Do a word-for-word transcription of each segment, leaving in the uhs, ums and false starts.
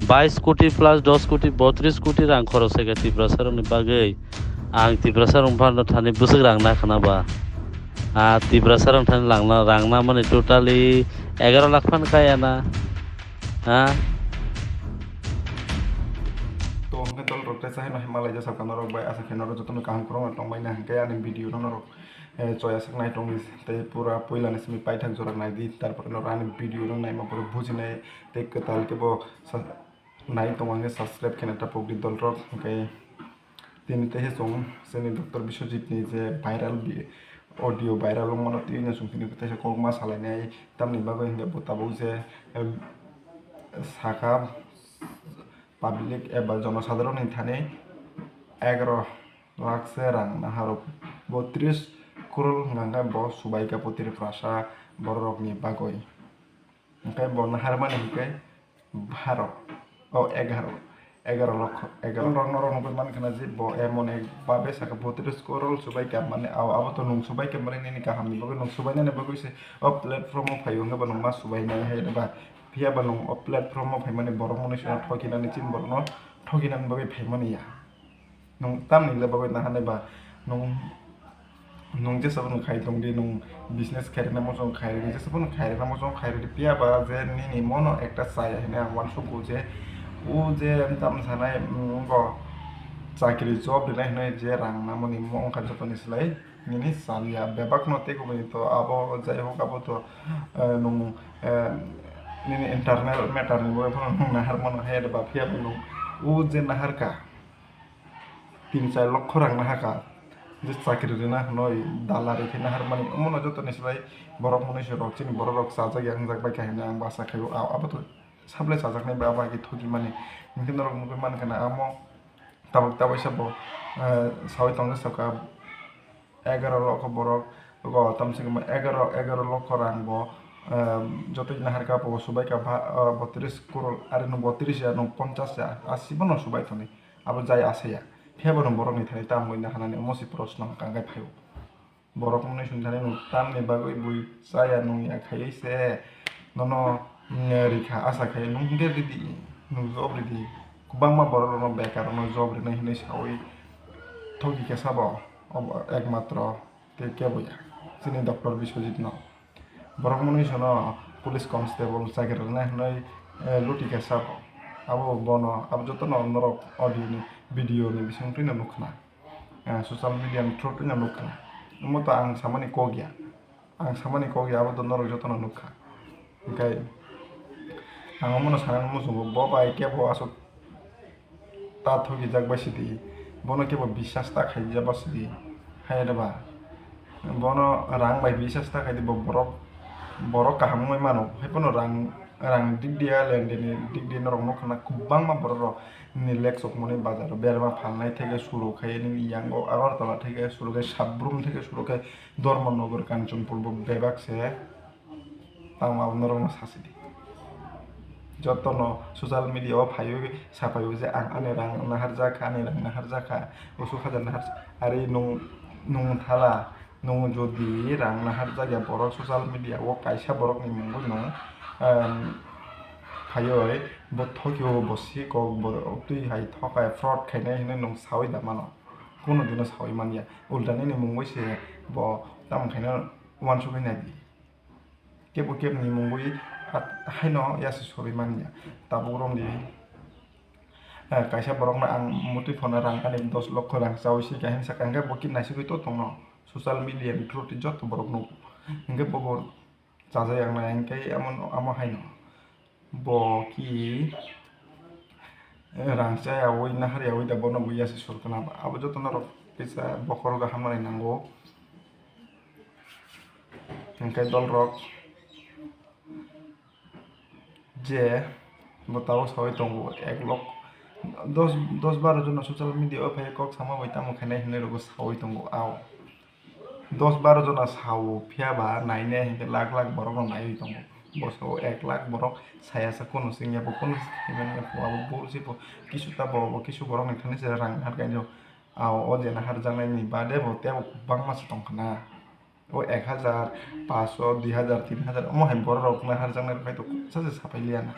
Bais koti plus dos koti, botris koti rang khorok se khe Tiprasa rokni bagwi. Ang Tiprasa rok phano thani bwswk rang na khna ba? Ah, Tiprasa rok thani langna, rang na mani totally egaroh lakh phan kaya na. Ha? To hwnkhe dol rok tei chahino hima lai jasa kano rok bai asa khe norok jotono kaham kwrwngno tongbai na hwnkhe ani video no norok, eh, choya sak nai tongdi tei pura puila ni simi paithak jora nai di, tarpore norok ani video no naima pore bujinai tei kwtal khe bo sa-, nai tong hwnkhe subscribe khe na tapok di dol rok hwnkhe. Tini teisa chwng chini Doctor Biswajit ni je viral bi-, audio viral wngmano twi no chwng tini teisa kokma salainai tamni bagwi hwnkhe bo tabuk je, em, sakha public eba jonosadharon ni thani egaroh lakh se rang naharok bo tris crore hwnkha hwnkhe bo subaikha bo Tiprasa bororokni bagwi. Hwnkhe bo naharmani hwnkhe baro, o egaroh, egaroh lokho, egaroh rok norok nugwi mankha na je bo emon ek babe sakha botris crore subaikha mani, abo, abo to nwng subaikha mani nini kahamni bagwi nwng subainani bagwi se o platform o phaio hwnkhe bo nwng ma subainai hai ba, phiya ba nwng o platform o phaimani borok mwnwi sano thokinani chini borokno thokinani bagwi phaimani ya. Nwng tamni le bagwi naharnai ba, nwng, nwng jesa phano khai tong di, nwng business khai rwna muchung khai rwdi, jesa phano khai rwna muchung khai rwdi, phiya ba je nini mono ekta chaya hinwi ang uansukgo je, o je tamo sanai, mm, bo chakri job rinai hinwi je rang namani mo wngkha jotoni slai nini chaliya bebak no tei kubuni to abo jai hok abo to, eh, nwng, eh, nini internal matter ni bagwi phano nwng nahar mano hai ba phiya bo nwng o je nahar kha. Tin char lokho rang nahakha, je chakri rwna hinwi dalari khe naharmani, omono jotoni slai borok mwnwi se rok chini borok rok chajak ya wngjak bai kha hinwi ang basa khaio, a-, abo to sablai chajaknai ba abo hai khe thokimani, hinkhe norok nugwi mankha na amo tabuk tabuk sabo, eh, sawi tongjak saka egaroh lokho borok, go tamsingma egaroh, egaroh lokho rang bo, eh, jotoni naharkha bo subaikha ba, eh, botris crore, ari no botris ya no ponchas ya, asi bono subai thani. Abo jai asaya. Phiya bono borokni thani tamo wngna hanani omo se proshno hwnkha hwnkhe phaio. Borok mwnwi songwi thani nwng tamni bagwi bui chaya nung ya khaiwi se nono, mm, rikha asa khai nwng hwnkhe ridi, nwng job ridi. Kwbangma borok rokno bekar rokno job rinai hinwi sawi thoki khe sabo, obo ekmatro tei kebo ya chini Doctor Biswajit no. Borok mwnwi sono police constable chakri rwna hinwi, eh, luti khe sabo. Abo bono, abo jotono norok audio ni, video ni bisingtwi no nukha na. Eh, social media ni through twi no nukha na. Omo to ang samani kok ya. Ang samani kok ya, abo to norok jotono nukha. Hinkhe ang omono sanani muchungo, bo bai kebo aswk ta thokijak bai sidi, bono kebo bisas ta khaijak bai sidi, hai rwba. Bono rang bai bisas ta khaidi, bo borok, borok kaham wngwi mano, hai phano rang, rang dik diya, lendeni dik diya norok nukha na, kwbangma borok rok nini lek chukmani bazar o berma phalnai theke suru khai nini yango Agartala theke suru khai Sabrum theke suru khai Dharmanagar Kanchanpur bo bebak se. Tamo abo norokno sasi di. Jotono social media o phaiwi saphaiwi je ang ani rang naharjakha, ani rang naharjakha, usuk hajar naharjakha. Ari nwng, nwng thala, nwng jodi rang naharjakya borok social media o kaisa borokni mungwi nwng, em, phaiwi bo thokio, bo sikok, bo twi hai thokai fraud khainai hinwi nwng sawi da mano. Kuno dino sawi manya. Ulta nini mungwi se bo tamo khaino uansugwi nai di. Kebo kebni mungwi at-, haino yasi sorwi manya. Tabuk romdi, eh, kaisa borokno ang mutwi phano rang ani dos lokho rang chawi si kahini saka, hwnkhe bo khe naisigwi to tongno. Social media ni through twi joto borok nugo. Hwnkhe bobo chajak yang nai, hwnkhe amo, amo haino. Bo ki, eh, rang chayawi nahar yawi da bono bo yasi sorkana ba. Abo joto norok kisa bokhorogo hamnani nango. Hwnkhe dolrok je bo tabuk sawi tongo ek lok dos, dos baro jona social media o phai kok sama bai tamo khainai hinwi rokbo sawi tongo. Ao dos baro jona sao, phiya ba nainai hinkhe lakh lakh borok no naiwi tongo. Bo sao ek lakh borok saya sa kunu singya bo kunu singya bo abo bul si bo kisu ta bo, bo kisu borok ni thani se rang nahar khe. Ao o je nahar jaknai ni bade bo tei bo kwbangma se tong khna. O ek hajar, paanch sho, dui hajar, tin hajar, omo hai borok rok naharjaknai rok hai to sache sapai liya na.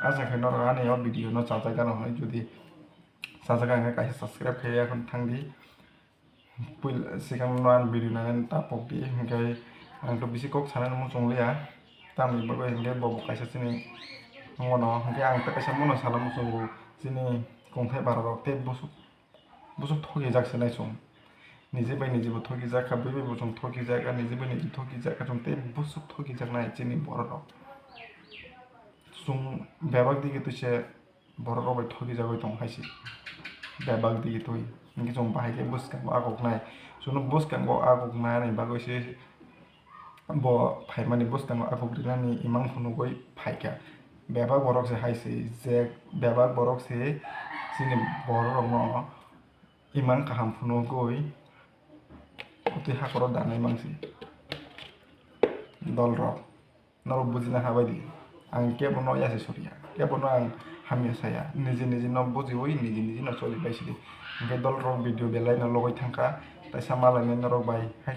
Asa khe norok ani o video no chajak gana hwnwi, jodi chajak kha hwnkhe kaisa subscribe khe ya khon thang di. Puila sikang no ani video nainani ta pok di, hwnkhe ang to bisi kok sanani muchung liya. Tamni bagwi hwnkhe bo bo kaisa chini wngmano, hwnkhe ang ta kaisa mono sana muchungo chini kongthai bara rok tei busuk busuk thokijak se nai chwng. Nije bai nije bo thokijak kha, bui bai bo chwng thokijak, a nije bai nije thokijak kha chwng tei busuk thokijak nai chini borok rok. Chwng bebak digi twi se borok rok bai thokijagwi tong hai se. Bebak digi twi. Hwnkhe chwng bahai khe bwskango akok nai. Chwngno bwskango akok nai ni bagwi se bo phaimani bwskango akok rinani imang phunugwi phaikha. Bebak borok se hai se je bebak borok se chini borok rokno imang kaham phunugwi twi hakoro danai mangsi. Dol rok, norok bujina habai di. Ang kebono yasi suriya, kebono ang hamya saya. Niji niji no bujiwi, niji niji no choli bai sidi. Hwnkhe dol rok video belai no logoi thangkha, taisa malainai norok bai.